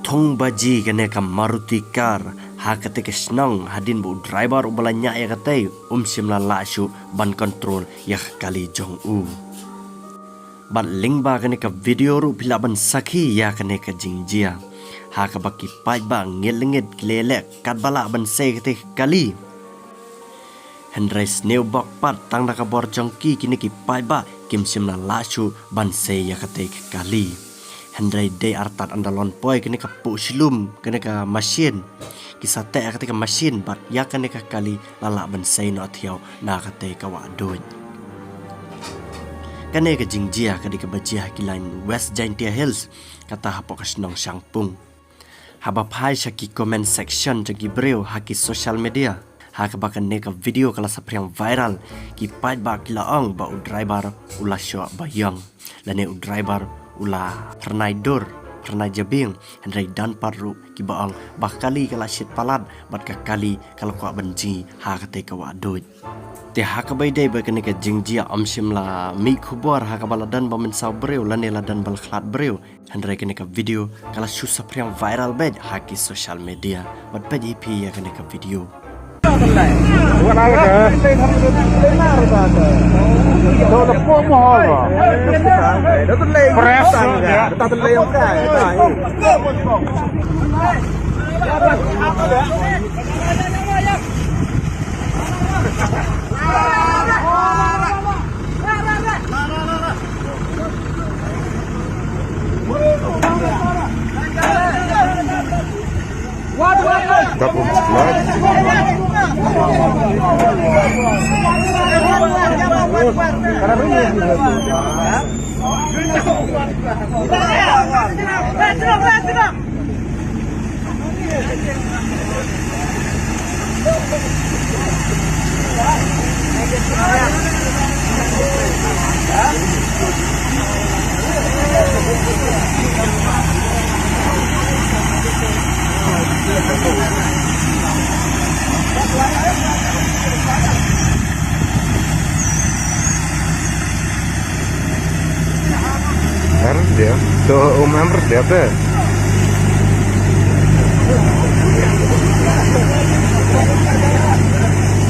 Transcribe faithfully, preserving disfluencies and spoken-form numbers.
Thung baji kane ka Maruti car ha katei ka shnong hadien ba u driver uba la ñiah ïa katei um shym la lah shuh ban control ïa ka kali jong u. Bad lyngba kane ka video ruh phi lah ban sakhi ïa kane ka jingjia ha kaba ki paidbah ngit lengit ki la leh katba lah ban sei katei ka kali. Hynrei sniew bok pat tang da ka bor jong ki kine ki paidbah kim shym la lah shuh ban sei ïa katei ka kali. Hynrei dei artat ynda lon poi kane ka puh shilum kane ka machine, ki sa teh ïa katei ka machine bad ïa kane ka kali la lah ban sei noh thiaw na katei ka wah duid. Kane ka jingjia ka dei kaba jia ha ki lain West Jaintia Hills, kata hapoh ka shnong Shangpung. Haba phai sha ki comment section jong ki briew ha ki social media ha kaba kane ka video ka la saphriang viral, ki paidbah ki la ong ba u driver u la shoh ba ïong lane u driver u la phyrnai dur, phyrnai jabieng. Hynrei don pat ruh kiba ong ba ka kali ka la shit palat bad ka kali ka la kwah ban jngi ha katei ka wah duid. Te ha kaba ïadei bad kane ka jingjia um shym la mih khubor ha kaba la don ba mynsaw briew lane la don ba la khlad briew. Hynrei kane ka video ka la shu saphriang viral beit ha ki social media. Bad peit ïa phi ïa kane ka video. Press, ya. Double slide. Harus dia. Tuh, um, harus dia, teh.